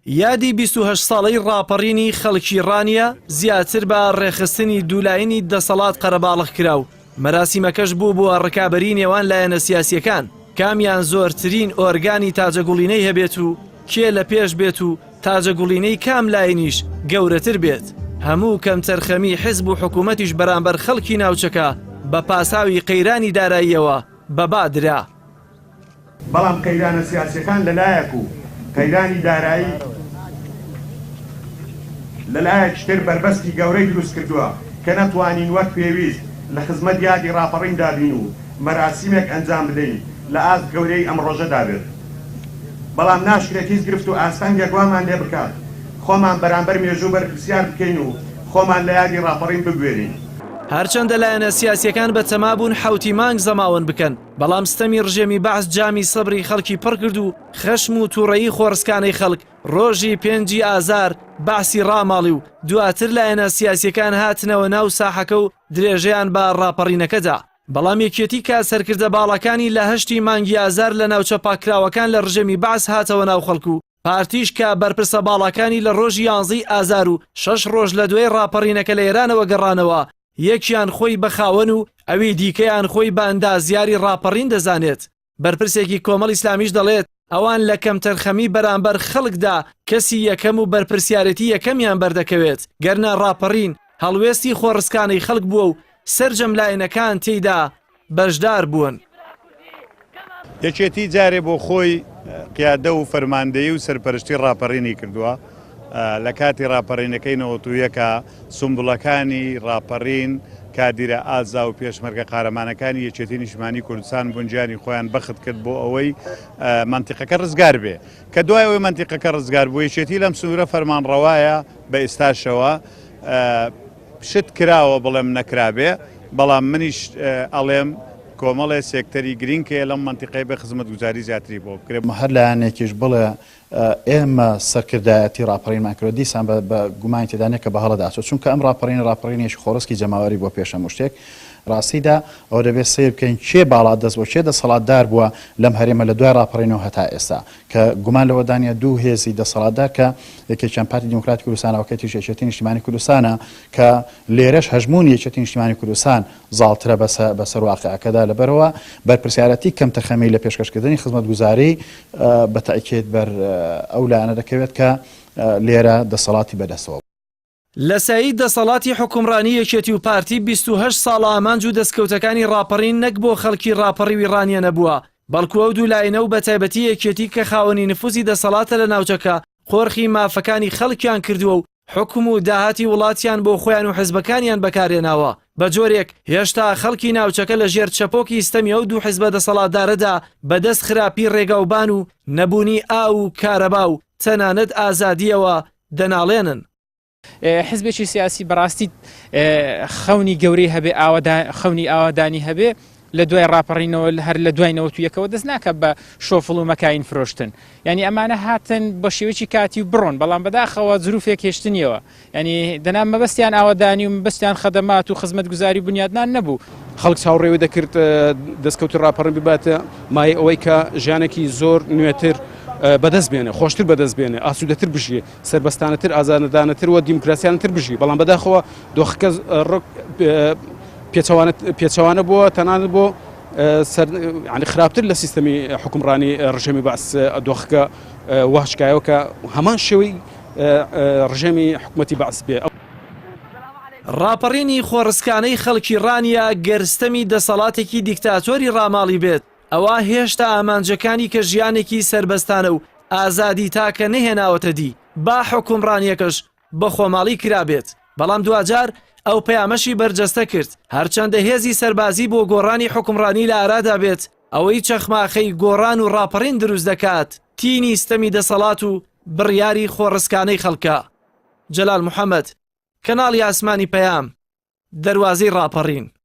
یادی 28 ساڵەی ڕاپەڕینی خەڵکی ڕانیە زیاتر بە ڕێکخستنی دوولاینی دەسەڵات قەرەباڵغ کرا و مەراسیمەکەش بوو بووە ڕکابەری نێوان لایەنە سیاسیەکان کامیان زۆرترین ئۆرگانی تاجەگوڵینەی هەبێت و کێ لە پێش بێت و تاجەگوڵینەی کام لاینیش گەورەتر بێت هەموو کەمتەرخەمی حزب و حکوومەتیش بەرامبەر خەڵکی ناوچەکە بە پاساوی قەیرانی داراییەوە بەبا درا. بەڵام قەیرانە سیاسیەکان لە لایەک و قەیرانی دارایی لە لایەکی تر بەربەستی گەورەی دروست کردووە کە نەتوانین وەک پێویست لە خزمەت یادی ڕاپەڕیندا بین و مەراسیمێک ئەنجام بدەین لە ئاست گەورەی ئەم ڕۆژەدا بێت. بەڵام ناشکرێت هیچ گرفت و ئاستەنگێک وامان لێ بکات خۆمان بەرامبەر مێژوو بەرپرسیار بکەین و خۆمان لە یادی ڕاپەڕین ببوێرین. هەرچەندە لایەنە سیاسیەکان بە تەما بوون حەوتی مانگ زەماوەند بکەن، بەڵام ستەمی ڕژێمی بەعس جامی سەبری خەڵکی پڕ کرد و خەشم و توڕەیی خۆڕسکانەی خەڵک ڕۆژی پێنجی ئازار بەعسی ڕاماڵی و دواتر لایەنە سیاسیەکان هاتنەوە ناو ساحەکە و درێژەیان بە ڕاپەڕینەکە دا. بەڵام یەکێتی کە سەرکردە باڵاکانی لە هەشتی مانگی ئازار لە ناوچە پاککراوەکان لە ڕژێمی بەعس هاتەوە ناو خەڵک و پارتیش کە بەرپرسە باڵاکانی لە ڕۆژی یانزەی ئازار و شەش ڕۆژ لە دوای ڕاپەڕینەکە لە ئێرانەوە گەڕانەوە، یەکیان خۆی بە خاوەن و ئەوی دیکەیان خۆی بە ئەندازیاری ڕاپەڕین دەزانێت. بەرپرسێکی کۆمەڵ ئیسلامیش دەڵێت، ئەوان لە کەمتەرخەمی بەرامبەر خەڵکدا کەسی یەکەم و بەرپرسیارێتی یەکەمیان بەردەکەوێت، گەرنا ڕاپەڕین هەڵوێستی خۆڕسکانەی خەڵک بووە و سەرجەم لایەنەکان تێیدا بەشدار بوون. یەکێتی جارێ بۆ خۆی قیادە و فەرماندەیی و سەرپەرشتی ڕاپەڕینی کردووە، لە کاتی ڕاپەڕینەکەی نەوەتویەکا سومبوڵەکانی ڕاپەڕین کادیرە ئازا و پێشمەرگە قارەمانەکانی یەکێتی نیشتمانی کوردستان بوون گیانی خۆیان بەخت کرد بۆ ئەوەی مەنتیقەکە ڕزگار بێ کە دوای ئەوەی مەنتیقەکە ڕزگار بوو یەکێتی لەم سنوورە فەرمانڕەوایە بە ئێستاشەوە شت کراوە بڵێم نەکرابێ بەڵام منیش ئەڵێم کۆمەڵێ سێکتەری گرینگ هەیە لەم مەنتیقەی بێ خزمەتگوزاری زیاتری بۆ بکرێ. هەر لایەنێکیش بڵێ ئێمە سەرکردایەتی ڕاپەڕینمان کردوە دیسان بە گومانی تێدا نیە کە بە هەڵەدا ئەچێت چونکە ئەم ڕاپەڕینە ڕاپەڕینێکی خۆڕسکی جەماوەری بووە پێش هەموو شتێک ڕاستیدا ئەوە دەبێت سەیر بکەین کێ باڵادەست بووە کێ دەسەڵاتدار بووە لەم هەرێمە لە دوای ڕاپەڕینەوە هەتا ئێستا کە گومان لەوەدا نیە دوو هێزی دەسەڵاتدار کە یەکێکیان پارتی دیموکراتی کوردستانە ئەوکەی تریش یەکێتی نیشتیمانی کوردستانە کە لێرەش هەژموونی یەکێتی نیشتیمانی کوردستان زاڵترە بەسەر واقیعەکەدا لەبەرئەوە بەرپرسیارەتی کەمتەرخەمی لە پێشکەشکردنی خزمەتگوزاری بە تەئکید بەر ئەو لایەنە دەکەوێت کە لێرە دەسەڵاتی بەدەستەوە بوو. لە سایەی دەسەڵاتی حوکمڕانی یەکێتی و پارتی 28 ساڵە ئامانج و دەستکەوتەکانی ڕاپەڕین نەک بۆ خەڵکی ڕاپەڕیوی ڕانیە نەبووە، بەڵکو ئەو دوو لایەنە و بەتایبەتی یەکێتی کە خاوەنی نفوزی دەسەڵاتە لە ناوچەکە قۆرخی مافەکانی خەڵکیان کردووە و حوکم و داهاتی وڵاتیان بۆ خۆیان و حزبەکانیان بەکارهێناوە، بە جۆرێک هێشتا خەڵکی ناوچەکە لە ژێر چەپۆکی ستەمی ئەو دوو حزبە دەسەڵاتدارەدا بەدەست خراپی ڕێگاوبان و نەبوونی ئاو و کارەبا و تەنانەت ئازادییەوە دەناڵێنن. حزبێکی سیاسی بەڕاستی خەونی گەورەی هەبێ خەونی ئاوادانی هەبێ لە دوای ڕاپەڕینەوە هەر لە دوای نەوەتویەکەوە دەست ناکە بە شۆفڵ و مەکاین فرۆشتن یعنی ئەمانە هاتن بە شێوەیەکی کاتی و بڕۆن بەڵام بەداخەوە زروفێک هێشتنیەوە یعنی دەنا مەبەستیان ئاوادانی و مەبەستیان خەدەمات و خزمەتگوزاری بنیادنان نەبوو. خەڵک چاوەڕێوەی دەکرد دەستکەوتی ڕاپەڕین بباتە مایەی ئەوەی کە ژیانێکی زۆر نوێتر بەدەست بێنێ، خۆشتر بەدەست بێنێ، ئاسوودەتر بژیێ، سەربەستانەتر، ئازادانەتر و دیموکراسیانەتر بژی، بەڵام بەداخەوە دۆخەکە ڕێک پێچەوانە پێچەوانە بووە تەنانەت بۆ سەر یانی خراپتر لە سیستەمی حوکمڕانی ڕژێمی بەعس دۆخەکە واشکایەوە کە هەمان شێوەی ڕژێمی حکومەتی بەعس بێ. ڕاپەڕینی خۆڕسکانەی خەڵکی ڕانیە گەر ستەمی دەسەڵاتێکی دیکتاتۆری ڕاماڵی بێت، ئەوا هێشتا ئامانجەکانی کە ژیانێکی سەربەستانە و ئازادی تاکە نەهێناوەتە دی، با حوکمڕانیەکەش بە خۆماڵی کرابێت، بەڵام دواجار ئەو پەیامەشی بەرجەستە کرد، هەرچەندە هێزی سەربازی بۆ گۆڕانی حوکمڕانی لە ئارادا بێت، ئەوەی چەخماخەی گۆڕان و ڕاپەڕین دروست دەکات، تینی ستەمی دەسەڵات و بڕیاری خۆڕسکانەی خەڵکە. جەلال محەمەد، کەناڵی ئاسمانی پەیام، دەروازەی ڕاپەڕین.